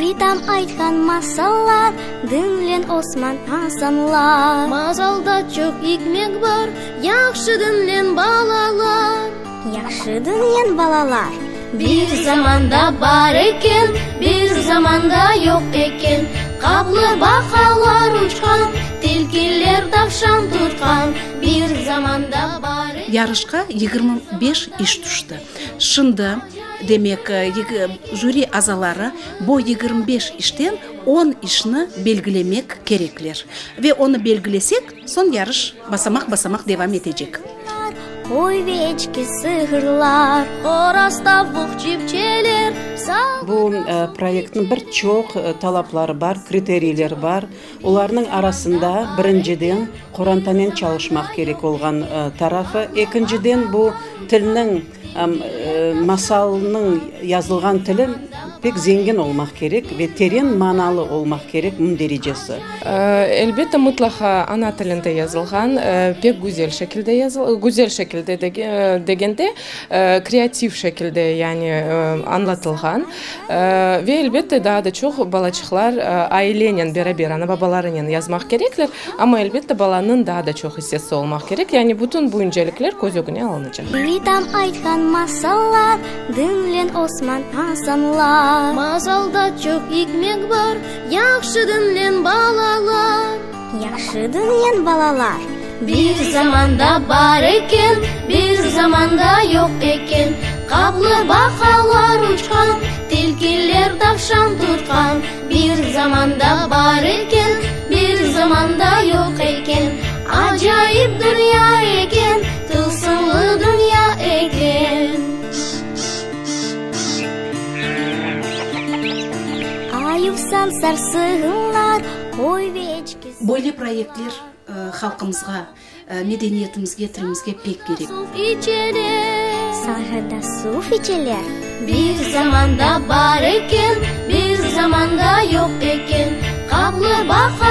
Bitam aytqan masallar, Diñleñ Osman, Asanlar. Masalda çoq ikmet bar, Yahşı diñleñ, balalar. Yahşı diñleñ, balalar. Bir zamanda bar eken, bir zamanda yoq eken, Qaplı baqalar uçqan, tilkiler tavşan tutqan. Bir zamanda bar eken. Yarışqa 25 iş tüşti. Şimdi, demek, jüri azaları bu 25 işten on işni belgilemek kerekler. Ve onı belgilesek, soñ yarış basamaq-basamaq devam etecek. Qoy ve eçki, sığırlar, Horaz, tavuq, çipçeler, Bu proyektniñ bir çoq talapları bar, kriteriyleri bar. Olarnıñ arasında, birinciden, qorantanen çalışmaq kerek olğan tarafı, ekinciden, bu tilniñ, masalnıñ yazılğan tili pek zengin olmaq kerek ve teren manalı olmaq kerek mündericesi. Elbette, mıtlaqa ana tilinde yazılğan, pek güzel şekilde yazılğan, güzel şekilde degende, kreativ şekilde, yani añlatılğan. Ve, elbette, daa da çoq balaçıqlar ailenen beraber, ana-babalarınen yazmaq kerekler, amma, elbette, balanıñ daa da çoq issesi olmaq kerek, yani bütün bu incelikler köz ögüne alınacaq. Bitam aytqan masallar, Diñleñ Osman, Asanlar. Masalda çoq ikmet bar, Yahşı diñleñ, balalar. Yahşı diñleñ, balalar. Bir zamanda bar eken, bir zamanda yoq eken, Qaplı baqalar uçqan, tilkiler tavşan tutqan. Bir zamanda bar eken, bir zamanda yoq eken, Acayip dünya eken, tılsımlı dünya eken. Ayuv sansar sığınlar, qoy ve eçki. Böyle proyektler halqımızğa, medeniyetimizge, tilimizge pek kerek. Suv içeler. Sarğıda suv içeler. Bir zamanda bar eken, bir zamanda yoq eken, Qaplı baqalar.